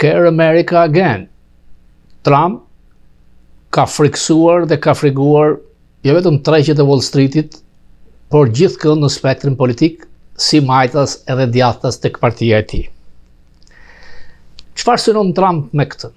Scare America again. Trump ka frikësuar dhe ka friguar jo vetëm tregjet e Wall Streetit, por gjithkënd në spektrin politik, si majtas edhe djathtas tek partia e tij. Çfarë synon Trump me këtë?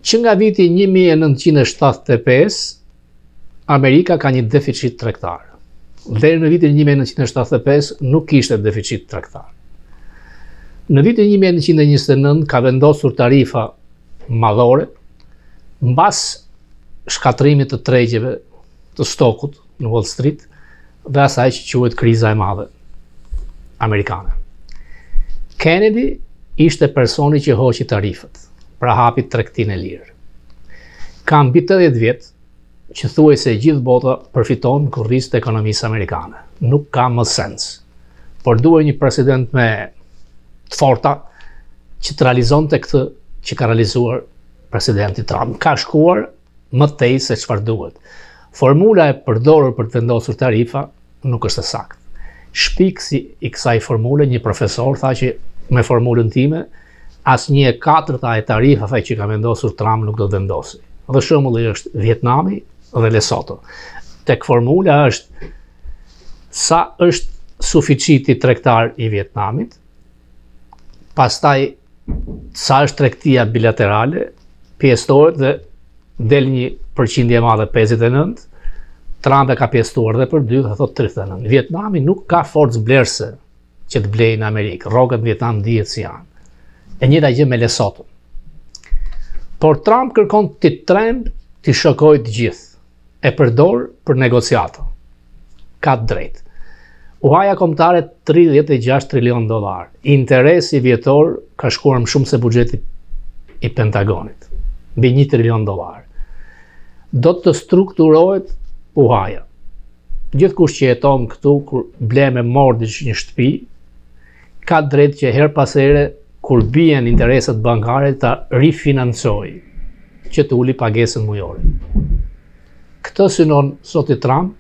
Që nga viti 1975, Amerika ka një deficit tregtar. Deri në vitin 1975 nuk kishte deficit tregtar. Në vitin 1929 ka vendosur tarifa madhore mbas shkatërrimit të tregjeve të stokut në Wall Street dhe asaj që quhet kriza e madhe amerikane. Kennedy ishte personi që hoqi tarifat, pra hapi tregtinë e lirë. Ka mbi 80 vjet që thuajse e gjithë bota përfiton në kurriz të ekonomisë amerikane. Nuk ka më sens. Por duhej një president me të forta që të realizonte këtë që ka realizuar presidenti Trump. Ka shkuar më tej se çfarë duhet. Formula e përdorur për të vendosur tarifa nuk është e saktë. Shpikësi i kësaj formule, një profesor, tha që me formulën time, as një e katërta e tarifave që ka vendosur Trump nuk do të vendosej. Dhe shembulli është Vietnami dhe Lesotho. Tek formula është sa është suficiti tregtar i Vietnamit, pastaj sa është tregtia bilaterale, pjesëtohet dhe del një përqindje e madhe 59, Trump e ka pjesëtuar dhe për dy dhe thot 39. Vietnami nuk ka forcë blerëse që të blejë në Amerikë. Rrogat në Vietnam dihet si janë. E njëjta gjë me Lesotho. Por Trump kërkon t'i tremb, t'i shokojë të gjithë. E përdor për negociata. Ka të drejtë. Huaja kombëtare 36 trilion dollar. Interesi vjetor ka shkuar më shumë se buxheti i Pentagonit, mbi 1 trilion dollar. Do të strukturohet huaja. Gjithkush që jeton këtu kur ble me mortgage një shtëpi, ka drejt që herë pas here kur bien interesat bankare ta rifinancojë që të uli pagesën mujore. Këtë synon zoti Trump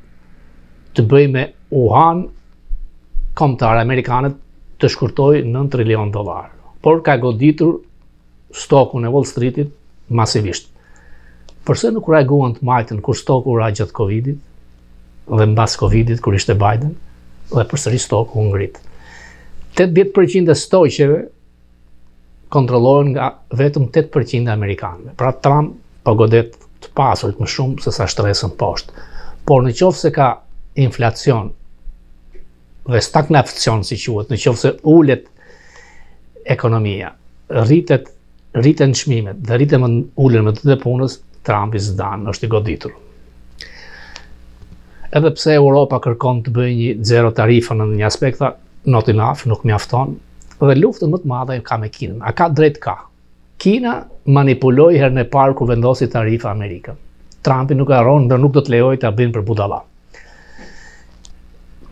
të bëjë me huan kombëtare amerikane të shkurtojë 9 trilion dollar, por ka goditur stokun e Wall Streetit masivisht. Përse nuk reaguan të majtën kur stoku ra gjatë Covidit dhe mbas Covidit kur ishte Biden dhe përsëri stoku u ngrit. 80% e stoqeve kontrollohen nga vetëm 8% e amerikanëve. Pra Trump po godet të pasurit më shumë se sa shtresën poshtë. Por në qoftë se ka inflacion dhe stagnacion si quhet, në qoftë se ulet ekonomia, rritet rriten çmimet dhe rriten më ulen vendet e punës, Trumpi s'dan, është i goditur. Edhe pse Europa kërkon të bëjë një zero tarifa në një aspekt, tha, not enough, nuk mjafton, dhe luftën më të madhe ka me Kinën. A ka drejt ka? Kina manipuloi herën e parë kur vendosi tarifa Amerikën. Trumpi nuk e harron dhe nuk do të lejojë ta bëjnë për budalla.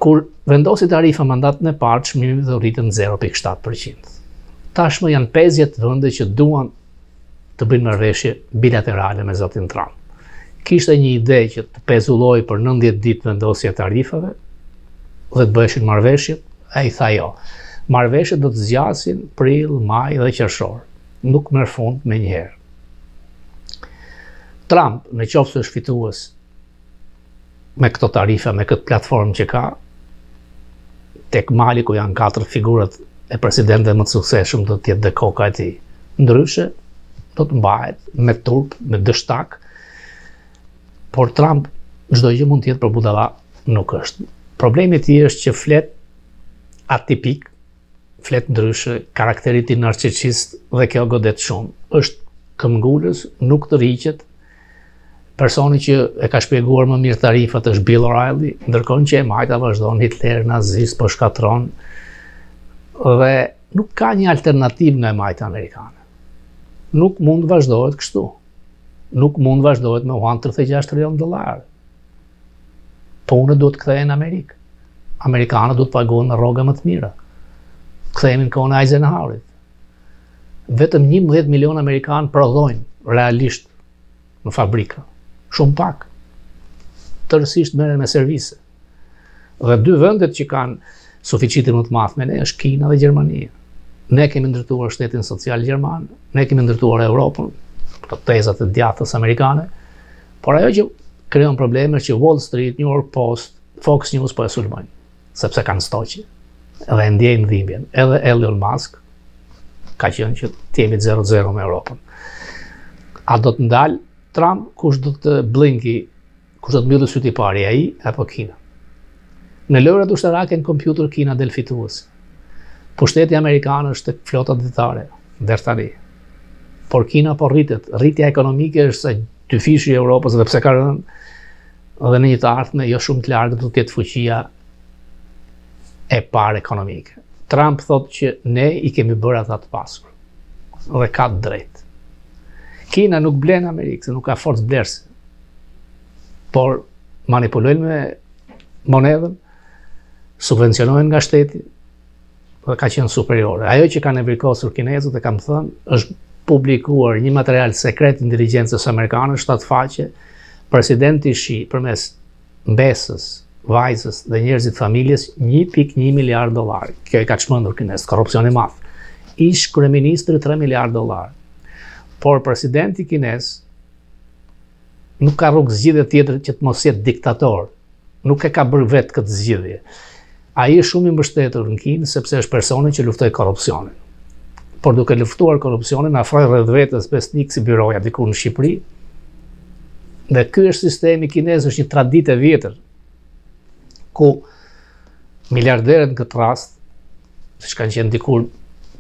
Kur vendosi tarifa mandatin e parë, çmimet u rritën 0.7%. Tashmë janë 50 vende që duan të bëjnë marrëveshje bilaterale me zotin Trump. Kishte një ide që të pezullojë për 90 ditë vendosja e tarifave dhe të bëheshin marrëveshjet, ai tha jo. Marrëveshjet do të zgjasin prill, maj dhe qershor. Nuk merr fund menjëherë. Trump, në qoftë se është fitues me këto tarifa, me këtë platformë që ka, tek mali ku janë katër figurat e presidentëve më të suksesshëm do të jetë dhe koka e tij. Ndryshe, do të mbahet me turp, me dështak, por Trump çdo gjë mund të jetë por budalla nuk është. Problemi i tij është që flet atipik, flet ndryshe, karakteri i tij narcisist dhe kjo godet shumë. Është këmbgulës, nuk tërhiqet, Personi që e ka shpjeguar më mirë tarifat është Bill O'Reilly, ndërkohë që e majta vazhdon Hitler, nazist, po shkatërron dhe nuk ka një alternativë nga e majta amerikane. Nuk mund të vazhdohet kështu. Nuk mund të vazhdohet me huan 36 trilion dollar. Punët duhet të kthehen në Amerikë. Amerikanët duhet të paguhen me rroga më të mira. Kthehemi në kohën e Eisenhowerit. Vetëm 11 milion amerikanë prodhojnë realisht në fabrika. Shumë pak. Tërësisht merren me servise. Dhe dy vendet që kanë suficitin më të madh me ne është Kina dhe Gjermania. Ne kemi ndërtuar shtetin social gjerman, ne kemi ndërtuar Europën, këto tezat e djathtës amerikane, por ajo që krijon probleme është që Wall Street, New York Post, Fox News po e sulmojnë, sepse kanë stoqe dhe e ndjejnë dhimbjen. Edhe Elon Musk ka qenë që të jemi 0-0 me Europën. A do të ndal Trump, kush do të blinki, kush do të mbyllë sytë i pari, ai apo Kina? Në lojërat ushtarake në kompjuter Kina del fitues. Pushteti amerikan është tek flotat detare, deri tani. Por Kina po rritet, rritja ekonomike është sa dyfishi i Europës dhe pse ka rënë dhe në një të ardhme jo shumë të largët do të jetë fuqia e parë ekonomike. Trump thotë që ne i kemi bërë ata të pasur. Dhe ka të drejtë. Kina nuk blen në Amerikë, se nuk ka forcë blerëse. Por manipulojnë me monedhën, subvencionojnë nga shteti dhe ka qenë superiore. Ajo që kanë nevrikosur kinezët e kam thënë, është publikuar një material sekret inteligjencës amerikane, 7 faqe, presidenti Xi përmes mbesës, vajzës dhe njerëzit familjes 1.1 miliard dollar. Kjo i ka çmendur kinezët, korrupsion i madh. Ish kryeministri 3 miliard dollar. Por presidenti kinez nuk ka rrugë zgjidhje tjetër që të mos jetë diktator. Nuk e ka bërë vetë këtë zgjidhje. Ai është shumë i mbështetur në Kinë sepse është personi që luftoi korrupsionin. Por duke luftuar korrupsionin, afroi rreth vetes besnik si byroja diku në Shqipëri. Dhe ky është sistemi kinez, është një traditë e vjetër ku miliarderët në këtë rast, siç kanë qenë dikur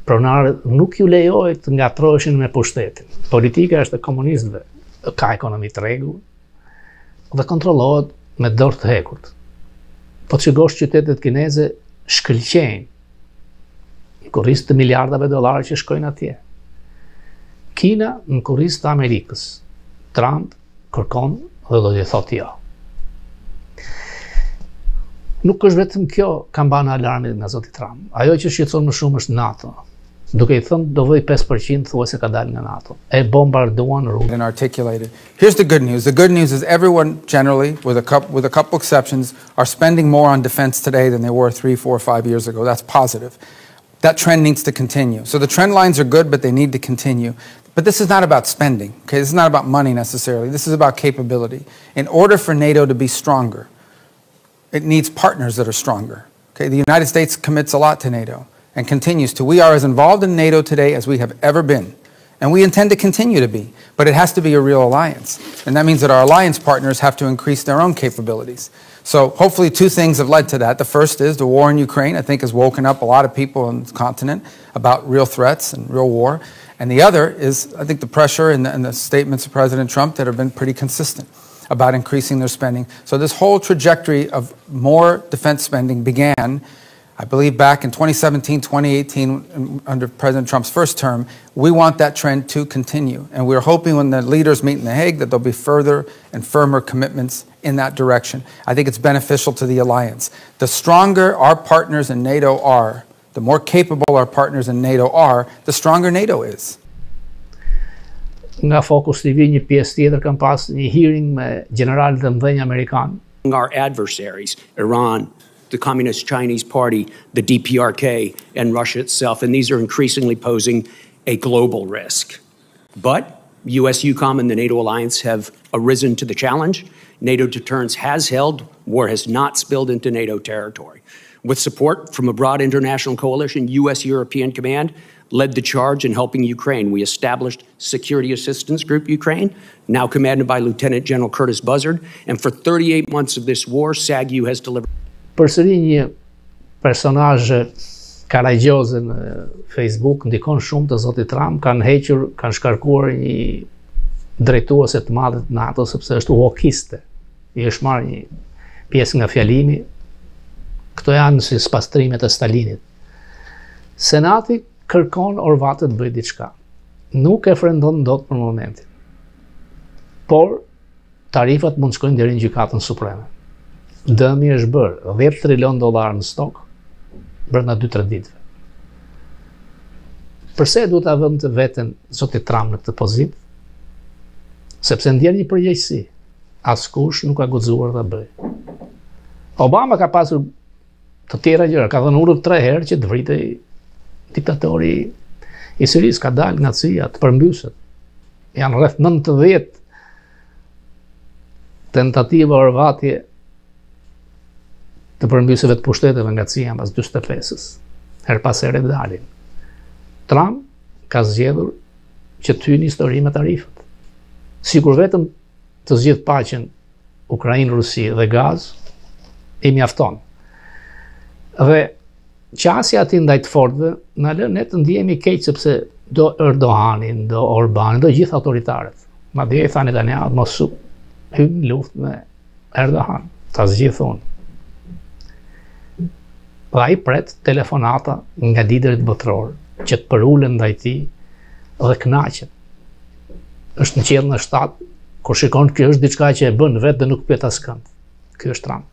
pronarët, nuk ju lejohet të ngatërroheshin me pushtetin. Politika është e komunistëve, ka ekonomi tregu, dhe kontrollohet me dorë të hekurt. Po të shikosh qytetet kineze shkëlqejnë në kurriz të miliardave dollarë që shkojnë atje. Kina në kurriz të Amerikës. Trump kërkon dhe do t'i thotë jo. Nuk është vetëm kjo kambana alarmit nga zoti Trump. Ajo që shqetëson më shumë është NATO. Duke i thënë do vëj 5% thuaj se ka dalë nga NATO. E bombarduan rrugën. And articulated. Here's the good news. The good news is everyone generally, with a couple, with a couple exceptions, are spending more on defense today than they were three, four, five years ago. That's positive. That trend needs to continue. So the trend lines are good, but they need to continue. But this is not about spending, okay? This is not about money necessarily. This is about capability. In order for NATO to be stronger, it needs partners that are stronger. Okay, the United States commits a lot to NATO and continues to. We are as involved in NATO today as we have ever been. And we intend to continue to be. But it has to be a real alliance. And that means that our alliance partners have to increase their own capabilities. So hopefully two things have led to that. The first is the war in Ukraine, I think, has woken up a lot of people on the continent about real threats and real war. And the other is, I think, the pressure and the, and the statements of President Trump that have been pretty consistent about increasing their spending. So this whole trajectory of more defense spending began, I believe, back in 2017, 2018, under President Trump's first term. We want that trend to continue. And we're hoping when the leaders meet in The Hague that there'll be further and firmer commitments in that direction. I think it's beneficial to the alliance. The stronger our partners in NATO are, the more capable our partners in NATO are, the stronger NATO is. Nga Focus TV një pjesë tjetër kam pas një hearing me gjeneralët e mëdhenj amerikanë. Our adversaries, Iran, the Communist Chinese Party, the DPRK, and Russia itself, and these are increasingly posing a global risk. But US EUCOM and the NATO alliance have arisen to the challenge. NATO deterrence has held, war has not spilled into NATO territory. With support from a broad international coalition, U.S. European Command led the charge in helping Ukraine. We established Security Assistance Group Ukraine, now commanded by Lieutenant General Curtis Buzzard. And for 38 months of this war, SAGU has delivered. Përsëri një personazh karagjoze në Facebook ndikon shumë te zoti Trump, kanë hequr, kanë shkarkuar një drejtuese të madhe të NATO sepse është wokiste. I është marrë një pjesë nga fjalimi. Këto janë si spastrimet e Stalinit. Senati kërkon orvatet të bëjë diçka. Nuk e frendon dot për momentin. Por tarifat mund të shkojnë deri në gjykatën supreme. Dëmi është bërë 10 trilion dollar në stok brenda 2-3 ditëve. Përse duhet ta vëmë të veten zoti Trump në këtë pozitë? Sepse ndjen një përgjegjësi. Askush nuk ka guxuar ta bëjë. Obama ka pasur të tjera gjëra, ka dhënë urdhër 3 herë që të vritej Diktatori i Sirisë ka dalë nga CIA të përmbyset. Janë rreth 90 tentativa orvatje të përmbysjeve të pushteteve nga CIA mbas 45-ës. Herë pas here dalin. Trump ka zgjedhur që të hyjë në histori me tarifat. Sikur vetëm të zgjidhë paqen Ukrainë, Rusi dhe Gazë, i mjafton. Dhe qasja e tij ndaj të fortëve na lë ne të ndihemi keq sepse do Erdoganin, do Orbanin, do gjithë autoritarët. Madje i tha Netanyahu mos u hyn në luftë me Erdogan, ta zgjidh unë. Dhe ai pret telefonata nga liderët botërorë që të përulen ndaj tij dhe kënaqet. Është në qiellin e shtatë kur shikon që është diçka që e bën vetë dhe nuk pyet askënd. Ky është Trump.